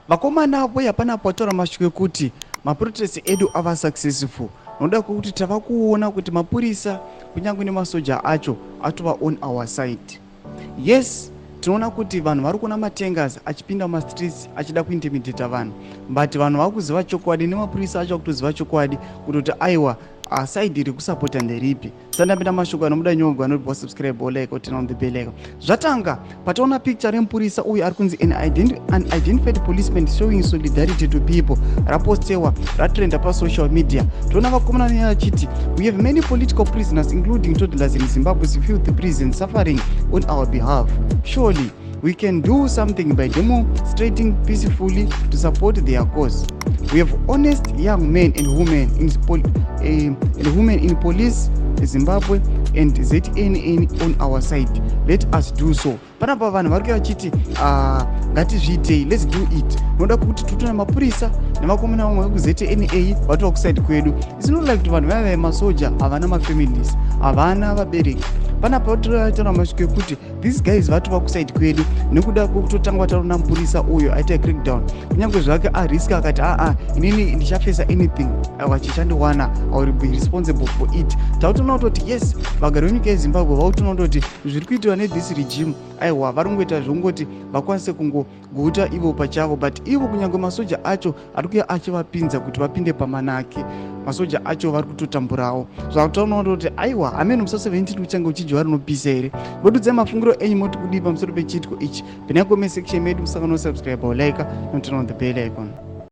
Vakomana voya panapa vataura mashoko ekuti maprotest edu ava successful nokuda kwekuti tava kuona kuti mapurisa kunyange nemasoja acho atova on our side. Yes, tinoona kuti vanhu vari kuona matengas achipinda mumastreets achida kuintimidata vanhu, but vanhu vakuziva chokwadi nemapurisa acho akutoziva chokwadi kutoti aiwa, side iri kusapota nderipi. Sandapinda mashoko anomuda nyongo anoti subscribe or like or turn on the bell icon. Zvatanga pataona picture remupurisa uyu ari kunzi an unidentified policeman showing solidarity to people, rapostewa, ratrenda pasocial media. Toona vakomana neya achiti, "We have many political prisoners, including toddlers, in Zimbabwe's filthy prison suffering on our behalf. Surely we can do something by demonstrating peacefully to support their cause. We have honest young men and women in police Zimbabwe and ZNA on our side. Let us do so." Panapa vanhu vari kuya vachiti, "Ngatizviitei, let's do it," noda kuti totona mapurisa nevakomana vamwe vekuZNA vatova kuside kwedu. It's not like kuti vanhu vaya vemasoja havana mafamilies, havana vabereki. Panapa totaura mashoko ekuti these guys vatova kuside kwedu nekuda kwekutotanga vataura mupurisa uyo aita crackdown, kunyange zvake ariska akati, "Aa, inini ndichafesa anything, aiwa, chichandiwana, I will be responsible for it." Tautoona kutoti yes, vagari venyika yeZimbabwe vautoona kutoti zviri kuitiwa nethis regime, aiwa, vari kungoita zvongoti vakwanise kungoguta ivo pachavo, but ivo kunyange masoja acho ari kuya achivapinza kuti vapinde pamanake, masoja acho vari kutotamburawo. Zvakutaona kutoti aiwa, amene musi 17 uchange uchidyiwa rinopisa here? Vodudzai mafungiro enyu, moti kudii pamusoro pechiitiko ichi? Pinai comment section medu, musangano, subscribe, like noturn on the bell icon.